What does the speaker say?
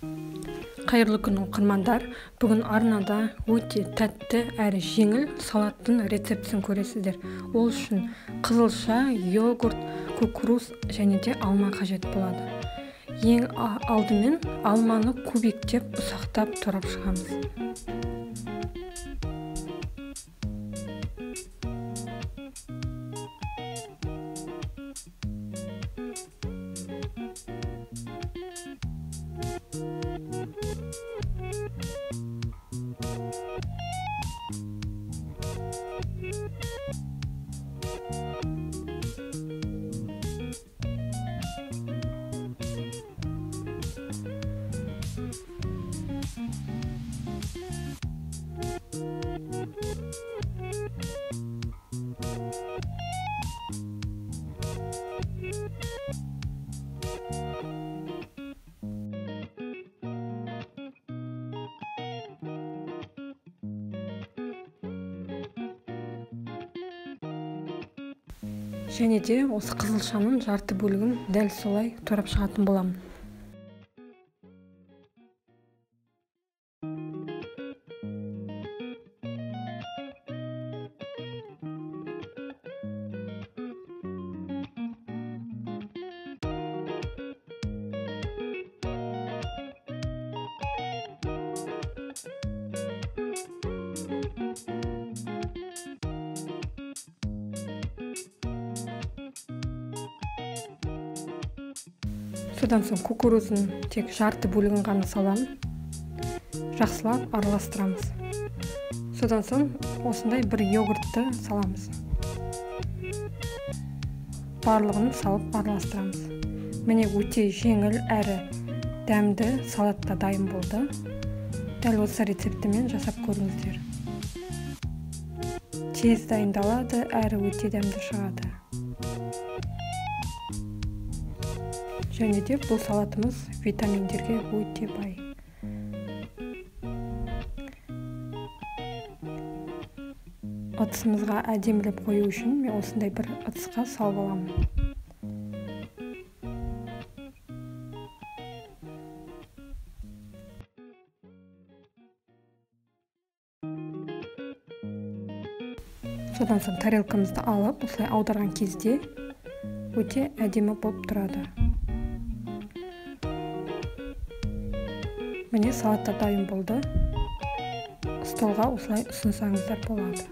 Қайырлы күн, оқырмандар! Бүгін арнада өте тәтті әрі жеңіл салаттың рецептісін көресіздер. Ол үшін қызылша, йогурт, кукуруз және де алма қажет болады. Ең алдымен алманы кубиктеп ұсақтап турап шығамыз. Және де осы қызылшаның жарты бөлігін дәл солай турап шығатын боламын. Содан соң кукурузын тек жарты бөлігін ғана саламын. Жақсылап араластырамыз. Содан соң осындай бір йогуртты саламыз. Барлығын салып араластырамыз. Міне, өте жеңіл әрі дәмді салат та дайын болды. Дәл осы рецептімен жасап көріңіздер. Тез дайындалады, әрі өте дәмді шығады. Және де бұл салатымыз витаминдерге өте бай. Ыдысымызға әдемілеп қою үшін мен осындай бір ыдысқа салып аламын. Содан соң тарелкамызды алып, осылай аударған кезде өте әдемі болып тұрады. Міне, салат та дайын болды. Столға осылай ұсынсаңыздар болады.